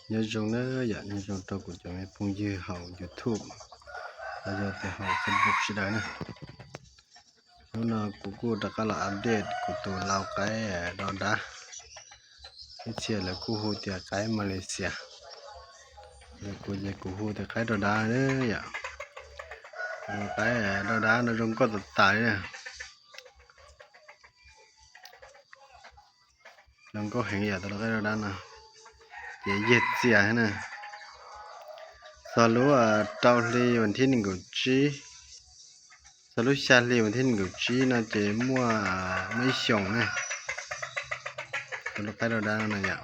Nyob zoo na yom, nyob zoo rau kuv cov me phooj ywg hauv YouTube los yog tias hauv Facebook sawv daws na. Hnub no kuv kuj rov qab los update kuv tus lau qaib do dab, ib txhia lawv kuj hu tias qaib Malaysia, kuv ces kuv hu tias qaib do dab na yom. Tus qaib do dab no zoo nkauj tas tas li na. Zoo nkauj heev yom, tus lau qaib do dab no ces yig txias na. Txog lub rau hli vas thib nees nkaum tsib, txog lub xya hli vas thib nees nkaum tsib no ces muaj, muaj ib xyoos ne. Tus lau qaib do dab no yom.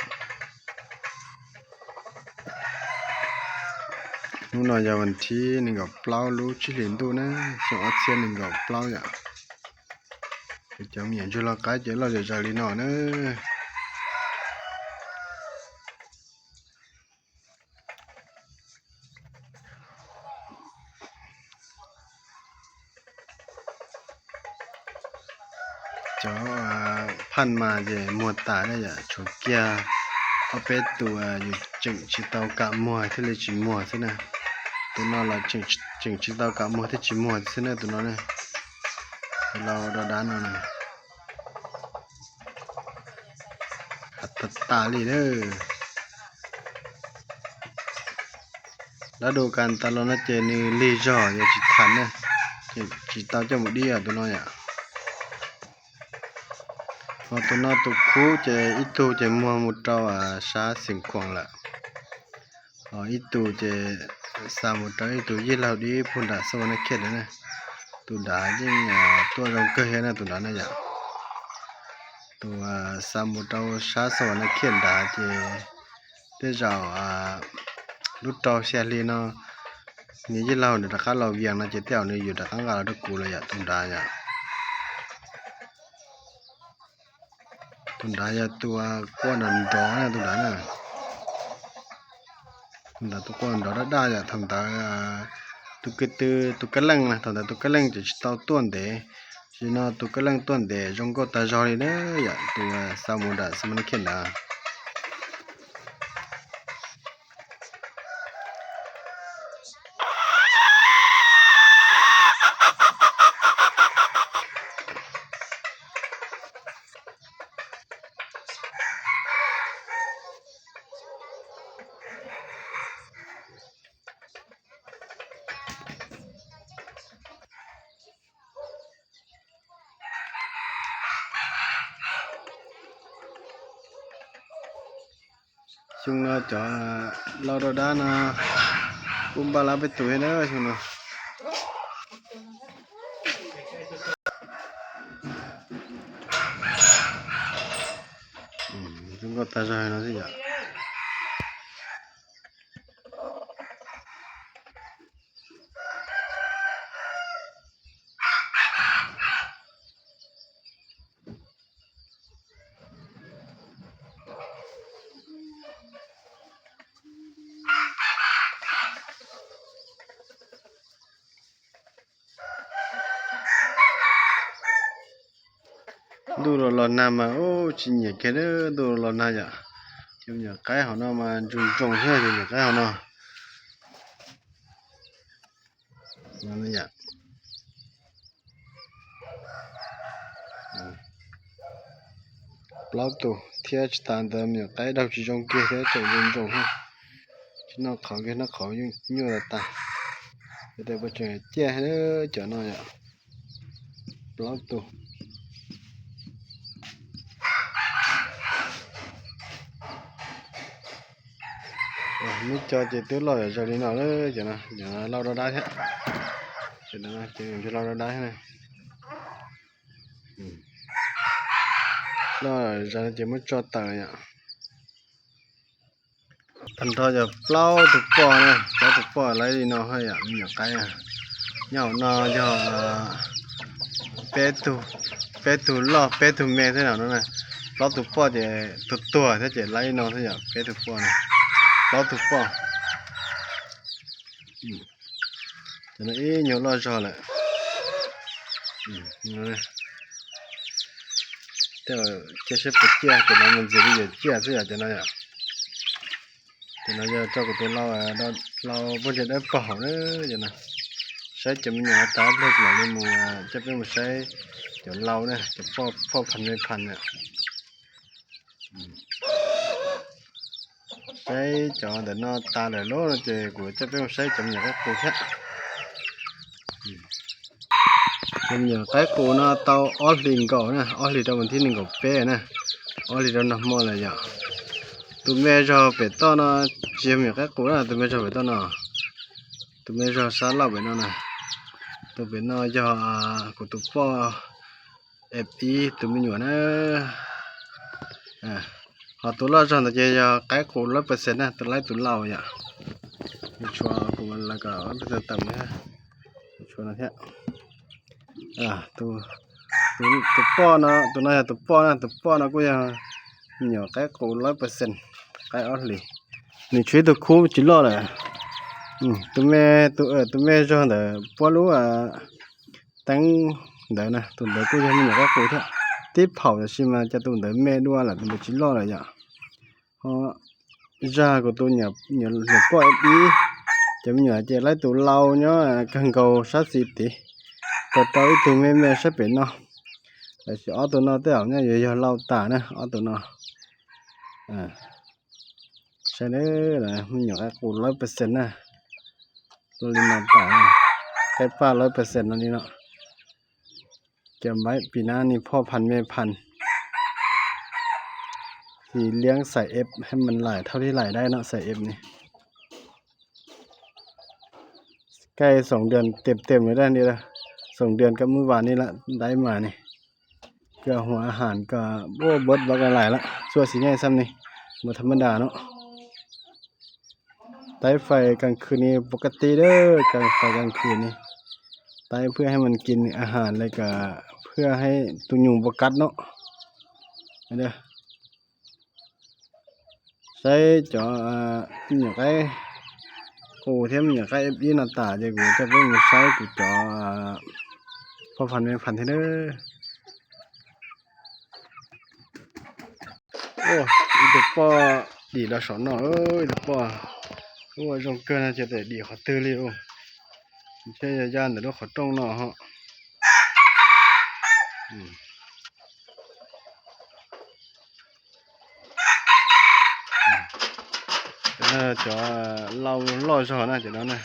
Hnub no yog vas thib nees nkaum plaub lub tsib hlis ntuj na, xyoo ob txhiab nees nkaum plaub yom. Kuv cov me nyuam ntsuag lau qaib ces loj zom zaws li no na. Cov phaj mas ces muag tas na yom, tshuav kiag ob peb tus yus tseem tsis tau kam muag thiaj li tsis muag xwb na. Tus no los tseem tsis tau kam muag thiaj tsis muag xwb na tus no na. Lau do dab no na. Tag tas li na. Dab du kas tas los no ces nws lig zog yog tsis tham na, tsis tau coj mus dib tus no yom. Ho tus no tus khub ces ib tug ces muag mus rau sab Xeev Khuam lawm, ho ib tug ces xa mus rau ib tug yij laug dib puag nram Xas Vas Nas Khiaj ntawd na. Tus nrad yeej tuaj zoo kawg thiab na, tus nrad na yom. Tus xa mus rau sab Xas Vas Nas Khiaj nrad ces tej zaum lub rau xya hli no nws yij laug nws rov qab los Vias no ces tej zaum nws yuav rov qab nqa los rau kuv lawm yom, tus nrad yom. Tus nrad yog tus quaj nrov nrov na, tus nrad na. Tus nrad tus quaj nrov daj daj yom, thaum ntawd tus kwv tw tus kab leej na, thaum ntawd tus kab leej ces tsis tau tuaj ntev, tsis no tus kab leej tuaj ntev zoo nkauj tag zog li na yom, tus xa mus nram Xas Vas Nas Khiaj ntawd. Xyoo no cov lau do dab no kuj npaj lab peb tus thiab na xyoo no. Zoo nkauj tag zog no xwb yom. Ntuj los los nag mas ub tsis nyiam kiag, ntuj los los nag yom. Cov me nyuam qaib hauv no mas ntsoog ntsoog thiab, cov me nyuam qaib hauv no. Plaub tus thiab tsis tas ntawd me nyuam qaib daug tsis zoo kiag thiab tseem ntsoog ntsoog thiab. Tsis noj qhauv kiag, noj qhauv nyuaj tas tas. Yog tias puas tseem ciaj cov no yom. Plaub tus. Muab co ces twb loj zom zaws li no lawm, cov no lau do dab thiab. Ces lau do dab thiab. Loj zom zaws ces muab tso tawm yom. Tag nrho yog plaub tus poj na, plaub tus poj laib li no yom, me nyuam qaib. Nyob hauv no yog peb tug loj peb tug me thiab no na. Plaub tus poj ces tuag tuag thiab ces laib li no thiab yom, peb tug poj na. Plaub tus poj. Cov no ib nyuag loj zog lawm. Tej cia saib puas ciaj, cov no mas ntxim li yuav ciaj xwb yom, cov no yom. No yog tso kuv tus lau, lau poj ntse dawb paug hauv na. Saib cov me nyuam tas lig mam li mus, coj peb mus saib cov lau na, cov phoj phan me phan na. Saib cov ntawm no tas lawm lauj no ces kuv coj peb mus saib cov me nyuam qaib qus thiab. Cov me nyuam qaib qus no tau ob hlis nkaus na, ob hlis rau vas thib nees nkaum peb na, ob hlis rau nag hmo lawm yom. Tus me zog pem toj no tsis yog me nyuam qaib qus na, tus me zog pem toj no, tus me zog sab laug pem no na, tus pem no yog kuv tus poj eb ib tus me nyuam na. Ho tus loj zog ntawd ces yog qaib qus lawb percent na, tus laib tus lau yom. Tshuav kuv lawv kom lawb percent tawm mus thiab. Tshuav no thiab. Tus poj no, tus no yog tus poj na, tus poj no kuj yog me nyuam qaib qus lawb percent, qaib ob hlis. Nws tshuav ib tug khub tsis loj lawm. Tus me, tus me zog ntawd puab lub teeb ntawd na, tus ntawd kuj yog me nyuam qaib qus thiab. Tib phaum tab sis mas cas tus ntawd me dua lawm, tus ntawd tsis loj lawm yom. Ho zag kuv tus nyuam poj ib, cov me nyuam ces laib tus lau nyob kawg nkaus sab xis tid, tau rau ib tug me me sab pem no. Tab sis ob tug no tej zaum nyob yuav yog lau tas na, ob tug no. Saib me nyuam qaib qus lawb percent na, li no tas, qaib paj lawb percent no li no. Cov maiv pis nab ni phoj phan me phan, thì ลี้ยงใส่เอฟให้มันไหลเท่าที่ไหลได้เนาะ ใส่เอฟนี่ ใกล้สองเดือนเต็มๆ เลยได้นี่ละ สองเดือนกับเมื่อวานนี้ละ ได้มานี่ ก็หัวอาหารก็ โอ้ เบิดบักหลายๆ ละ ชั่วสิง่ายซ้ำนี่ บ่ธรรมดาเนาะ ไต้ไฟกลางคืนนี้ปกติเด้อ ไฟกลางคืนนี้ ไต้เพื่อให้มันกินอาหาร แล้วก็เพื่อให้ตัวยุงบ่กัดเนาะ เด้อ saib cov me nyuam qaib qus thiab me nyuam qaib ib no tas ces kuv coj peb mus saib kuv cov phoj phan me phan thiab nawb. Ib tug poj dim los saum no, ib tug poj, ua zoo kawg no ces dim qhov twg li. Ntshe yog ya ntawm lub qhov rooj no ho. Cov no cov lau loj zog na, cov no,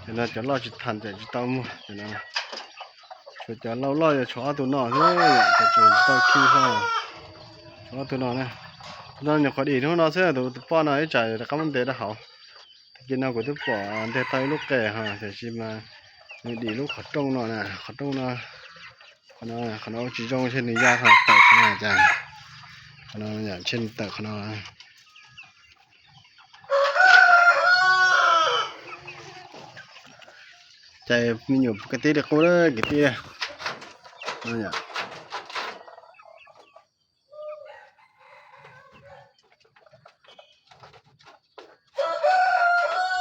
cov no cov loj tsis tham ces tsis tau muag. Cov no, tshuav cov lau loj yog tshuav ob tug no xwb, cov tseem tsis tau khi ho. Tshuav ob tug no na. Tus no nyuam qhuav dim hnub no xwb, tus poj no ib tsam rov qab muab ntes rau hauv. Tag kis no kuv twb pom ntes tau ib lub qe ho, tiam sis mas nws dim lub qhov rooj no na, qhov rooj no, qhov no tsis zoo, ntshe nws ya ho tawm qhov no cas, qhov no ntshe nws tawm qhov no. Cas me nyuam kwv tij li qub lawm kwv tij.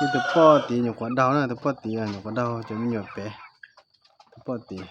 Ib tus poj tid nyuam qhuav daug na, tus poj tid nyuam qhuav daug cov me nyuam pem, tus poj tid.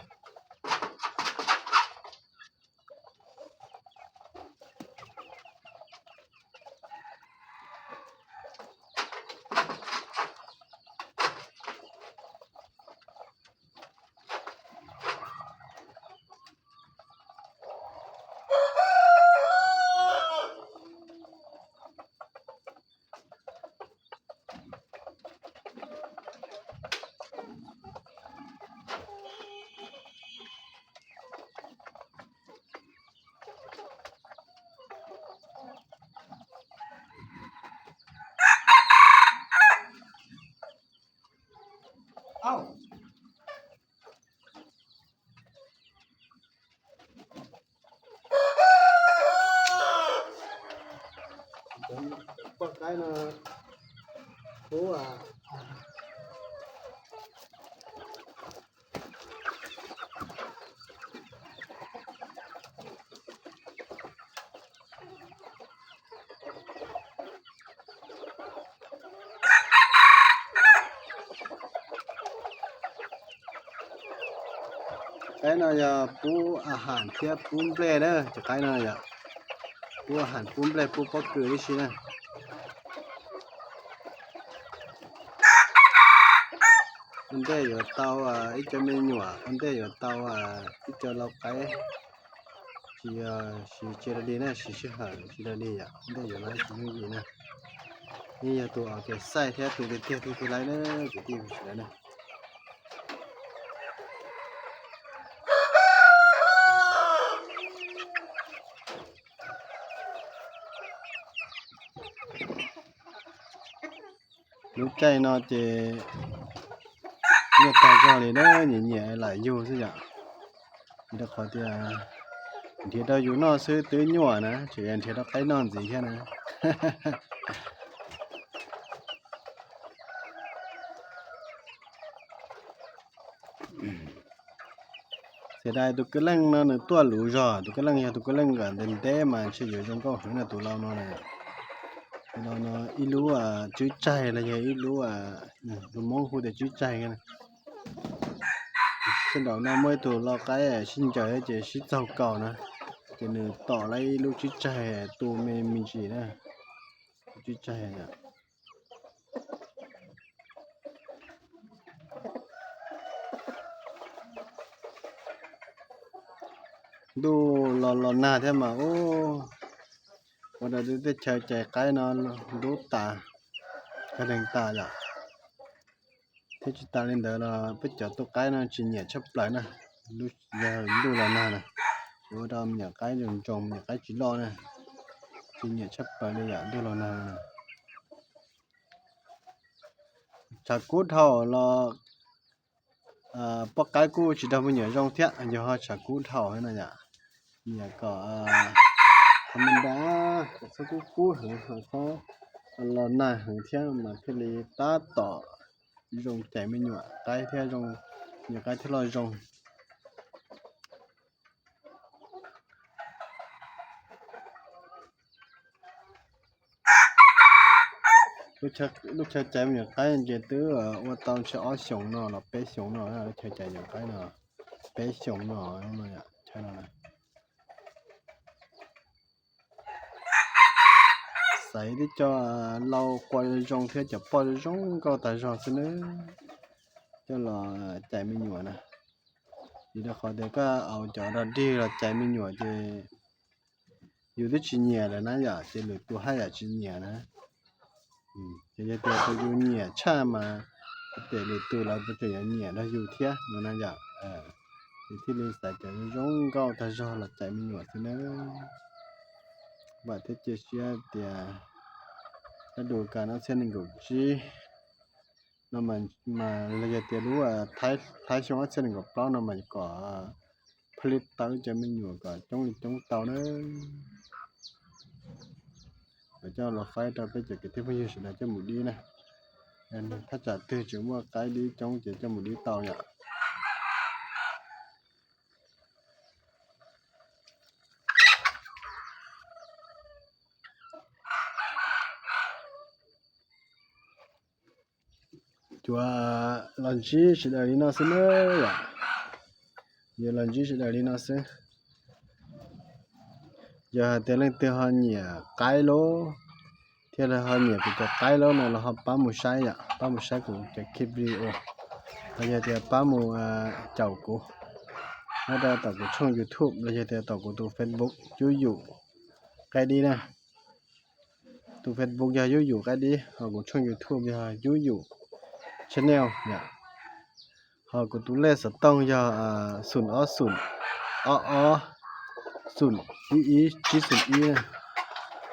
Poj qaib no pub Qaib no yog pub a has thiab pub nplej na, cov qaib no yog pub a has pub nplej pub pob kws tib si na. Ua ntej yuav tau ib co me nyuam, ua ntej yuav tau ib co lau qaib. Tsis yog siv tsis dog dig na, siv sij hawm tsis dog dig yom, ua ntej yuav los tsis yooj yim na. Yeej yog tus uas kev xaij thiab tus tiag tiag tus twg laib na, kwv tij sawv daws na. Lub caij no ces nyuaj tag zog li na, nyiam nyiam lam yug xwb yom. Vim rau qhov tias nrhiav rau yus noj xwb twb nyuaj na, tseem yog nrhiav rau qaib noj ntxiv thiab na. Xiam dais tus kwv leej no nws tuaj luv zog, tus kwv leej yog tus kwv leej ntev ntev mas ntshe yuav zoo nkauj heev na tus lau no na. Tus lau no ib lub tswb tsaig los yog ib lub, tus Hmoob hu tias tswb tsaig. Sij nraum no muaj ib tug lau qaib sib ncaws ces sib txaug kaus na, ces nws tom lawm ib lub tswb tsaig tu me me ntsis na, tswb tsaig. Ntuj los los nag thiab mas ua rau tej chaw cais qaib no ntub tas, khav dheev tas yom. Thiab tsis tas li ntawd los peb cov tu qaib no tsis nyiam tshaj plaws na, yog ntuj los nag na, ua rau me nyuam qaib ntsoog ntsoog, me nyuam qaib tsis loj na, tsis nyiam tshaj plaws li yom, ntuj los nag na. Tshav kub dhau los poj qaib kuj tsis raug me nyuam zoo thiab, yog ho tshav kub dhau no yom. Nyiam kom thaum me nra kom txhob kub kub heev, txhob los nag heev thiab mas thiaj li tab tom zoo cais me nyuam qaib thiab zoo, me nyuam qaib thiaj loj zoo. Lub chaw cais me nyuam qaib ces twb ua tau ntshe ob xyoos no los peb xyoos no, lub chaw cais nyuam qaib no peb xyoos no, chaw no. Xaiv tib co lau qua zoo thiab cov poj zoo nkauj tag zog xwb nawb, coj los cais me nyuam na. Vim rau qhov tias koj aus cov dog dig los cais me nyuam ces yus twb tsis nyiam lawm na yom, ces lwm tus haj yam tsis nyiam na. Ces yog tias yus nyiam tshaj mas pem lwm tus lawv puas tseem yuav nyiam nrog yus thiab no na yom. Ces thiaj li xaiv cov zoo nkauj tag zog los cais me nyuam xwb nawb. Vam thiab cia siab tias sab du kas ob txhiab nees nkaum tsib no mas los yog tias lub Thaib xyoo ob txhiab nees nkaum plaub no mas kom pha li tau cov me nyuam kom coob li coob tau na. Kom coj los faib rau peb cov kwv tij phooj ywg sawv daws coj mus dib na. Thaj tsam twg tseem muaj qaib dib coob ces coj mus dib tau yom. Cuav los ntsib sawv daws li no xwb nawb yom. Yuav los ntsib sawv daws li no xwb. Yog hais tias leej twg ho nyiam qaib lub, thiab ho nyiam kuv cov qaib lub no los ho pab mus saib yom, pab mus saib kuv cov clip video, los yog tias pab mus caum kuv nyob rau tom kuv tshooj YouTube los yog tias tom kuv tus Facebook Yub Yum Qaib Dib na. Tus Facebook yog Yub Yum Qaib Dib, ho kuv tshooj YouTube yog Yub Yum Channel yom. Ho kuv tus lej xov tooj yog xoom ob xoom ob ob xoom ib ib tsib xoom ib,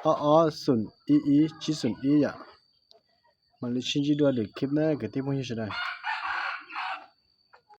ob ob xoom ib ib tsib xoom ib yom. Mam li sib ntsib dua lwm clip na kwv tij phooj ywg sawv daws.